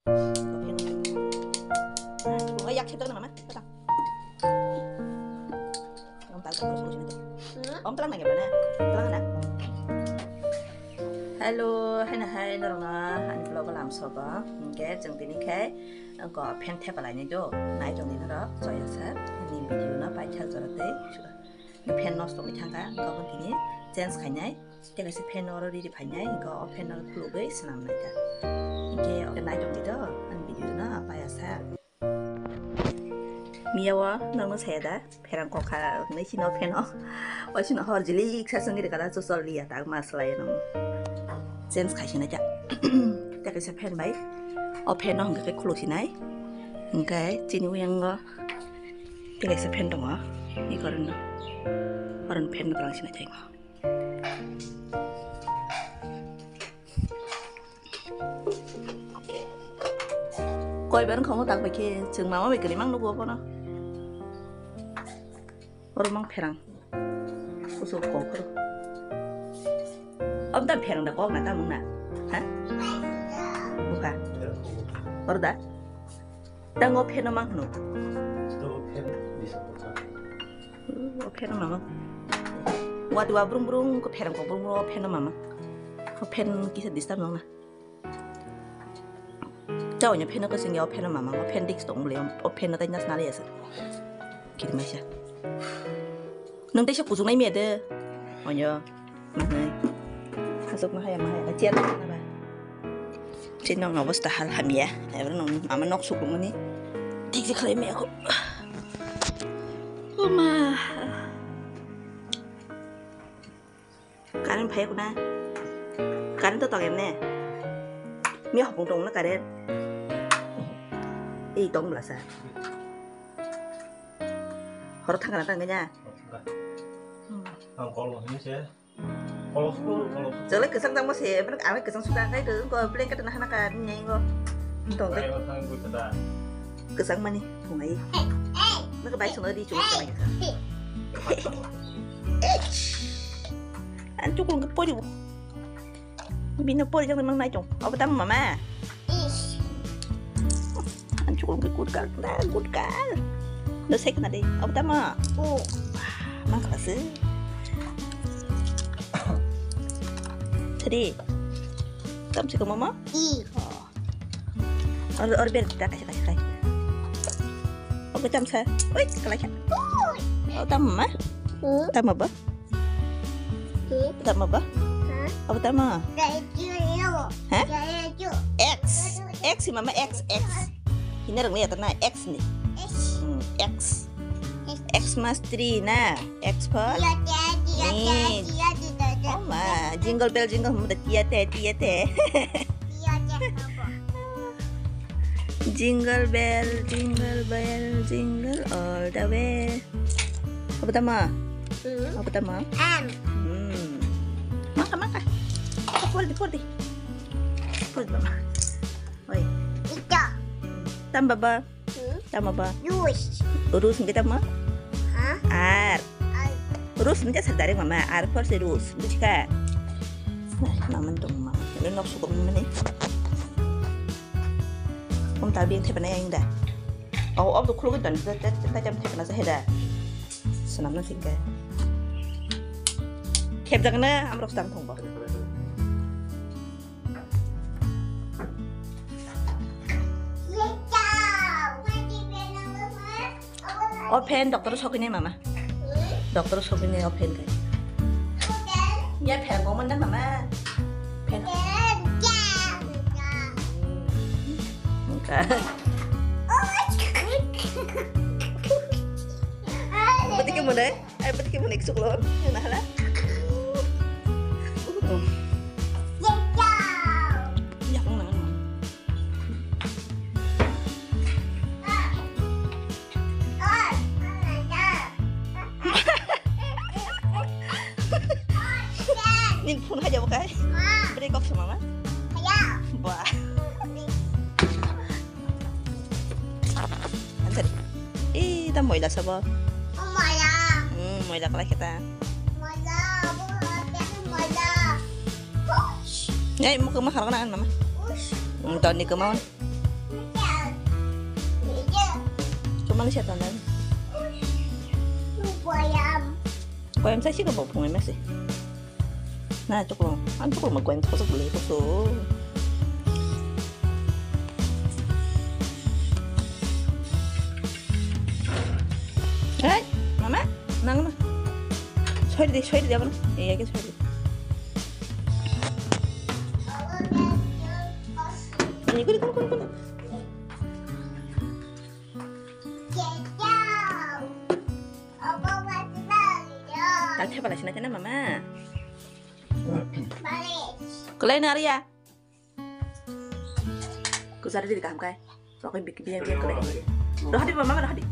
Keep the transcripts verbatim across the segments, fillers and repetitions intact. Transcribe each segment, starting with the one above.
Oke, no. Nah, yak khe tong na mama, tong. Om tal khe tong na. Om talang na nge bana. Talang na. Hello, hai na hai norokno ani vlog o lamsogo. Hingke chwng tini khe ko fan thepalaini do. Nai tong di norok, joya sir. Ani video no paithak jora tei. Fan nosto wngwi thangkha, hingke obo tini change khainai. Tei kaisa fan oro riri phainai, hingke o fan no khulugwi swnam naikha. Hingke oke nai tong di do, ani video no paya sir. Miya o norokno saya da, pherang kokha hwnwi sino fan o. O sino hor jilik sa swngwi rwkha da, chosol liya tak ma swlai no. Change khai sinai ta. Tei kaisa fan bai. O fan no hwnkhe khe khuluk sinai. Hwnkhe chini uyango tei kaisa fan tongo. I koron no. Koron fan no twlang sinai tai. Koi bar wngkha omo tak bai khe chwng mama bai kwrwi mang nugo bono. Oro mang pherang. Kusu kok phuru. Om tam pherang da kok na tamung na. Ha? Bukha. Oro da. Tango pheno mang hno. O pheno mama. Wadi wa brung brung ko pherang ko brung brung o pheno mama. O phen kisa disturb nong na. Chao nya pheno ko singya o pheno mama. O phen diks tong le o pheno tai nas na le yasa. Kiri maisa. Nung teisa kuchuk nai miya de. Onyo. Manai. Asuk mahaya mahaya. Chair na ba. Chini nong obostha hal hamya. Ebro nong ama nok sukung ni. Dik dik khalai miya ko. Oma. Current phai kuna. Current to tong emne. Mi hopung tong na current. Ei tong bla sa. Horo thangkana tangkanya. Ang kol hini se. Kol su, kol su. Jole kesang tangmo se, benek ame kesang suka kai tu, ko blanket na hana ka nyai ngo. Tong kai. Kesang mani, tungai. Nak bai sung di cuma tangnya. An cukup ke pori. Bino pori jang mang nai tong. Apa tam mama? An cukup ke good girl, na good girl. No sek na de. Apa tam ma? Oh. Mang kelas. Tadi. Tam sih ke mama? I. Oh. Or or ber ta kai kai kai. Apa tam sa? Oi, kalai ka. Oh, tam ma? Tam apa? Tama ba? Apa tama? Hah? X. X si mama, X, X. Hina rang ni atana X ni. Hmm, X. X mas three na. X for? Need. Oh ma, jingle bell jingle, hmm, tia te, tia te. Jingle bell, jingle bell, jingle all the way. Apa tama? Hmm. Apa tama? M. Hmm. Maka, maka. Pol di, pol di. Pol di, mama. Oi. Ito. Tam baba. Hmm. Tam baba. Rus. Rus ngi tama? Hah? R. R. Rus ngi sadare mama. R for si rus. Buchka. Nah, mama dong mama. Ini nok sukur mama ni. Om tabi yang tepa na yang dah. Oh, ob tu khuluk dan tet tet tet jam thepna sa heda. Senam na singke. Khep jagna amrok stang thong ba. O phen doctor sokini mama. Doctor sokini o phen kai. Ya phen ko manda mama. Phen. Ka. Berarti ke mana? Ai, berarti ke mana iksu keluar? Yang nah lah. Ya, kau mana? Nin phone hai jabo kai? Break off sama ma? Ba. Answer. Eh, ta moila sabo. Moila. Hmm, moila kala kita. Moila, moila. Ai, mo kama harana an mama. Hmm, tau ni kama. Mani sa tanai. Koyam. Koyam sa sih ko bopung emang sih. Na, cukup. An cukup mau koyam cukup boleh itu tuh. Hei, mama, nang ma. Soi di, soi di, apa? Iya, kita soi di. Ini, kun, kun, kun, kun. Tang thepa lai sina tena mama. Kelai na ria. Kusari diri kaham kai. Rokai bik biang biang kelai. Rohadi mama rohadi.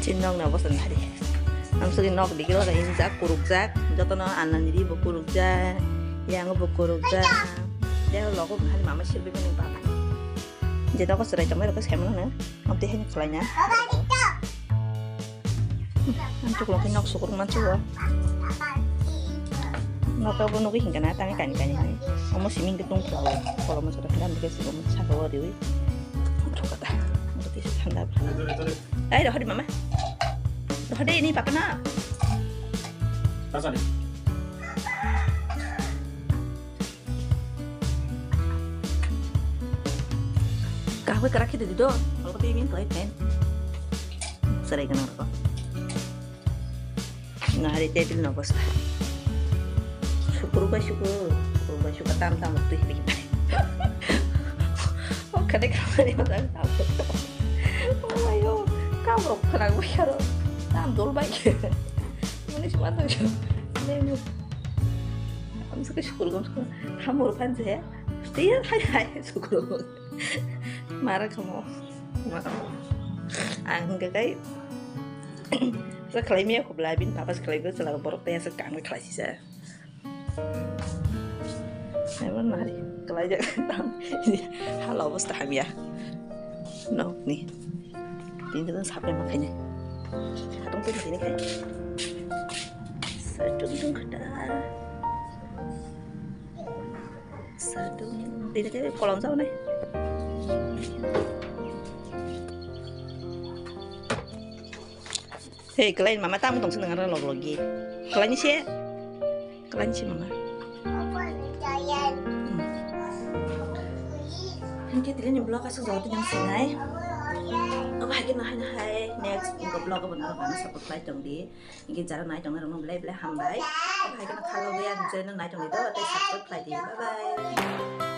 Chin nok na bosan hari. Ang sugi nok dikir wala injak kurukjak. Jotono anang diri bo kurukjak. Yang bo kurukjak. Dia logo hari mama silbi bini papa. Je nogo serai tongmai rokhe sai mano na. Amte hini khlai na. Ang chuklo khe nok sukur man chugo. Nok abo nugui hingka na tangi kani kani hai. Omo siming ke tung khlao. Kolomo sura khlai amte ke sugo saka o riwi. Chukata. Amte ke thanda. Ai rohori mama. Rohori ini papa na. Kasari. Kahwe kara khede di do. Alko pe min toy pen. Serai kana ko. Nari table no bosta. Sukuru bai sukuru, sukuru bai sukuru tam tam tu hibi. Oh, kade kamari madan tam. Oh my god. Kam rok khana bai karo. Tam dol bai. Mani sima to. Nemu. Ang suka sukuru gam sukuru. Hamur pan je. Tiya hai hai sukuru. Mara kamo. Ang hingga kai. Sa khlai miya khobla bin papa sa khlai bo sala borok taya sa kang khlai sisa. Emang mari khlai jak tam. Halo bos taham ya. No ni. Ini kan sampai makanya. Katong pun sini kai. Sa tung tung kada. Sadu. Dini khe kolom jabo nai. Hei, kelain mama tamo tongsi nang log logi. Kelain se. Kelain se mama. Hingke tili ni vlog asuk jawati nang sinai. Obo hai ke nahai nahai next vlog abo nang support khlai tong di. Hingke jara nai tong rok belai belai hambai. Obo hai ke khalo ya channel nai tong di do tei subscribe khlai di. Bye bye.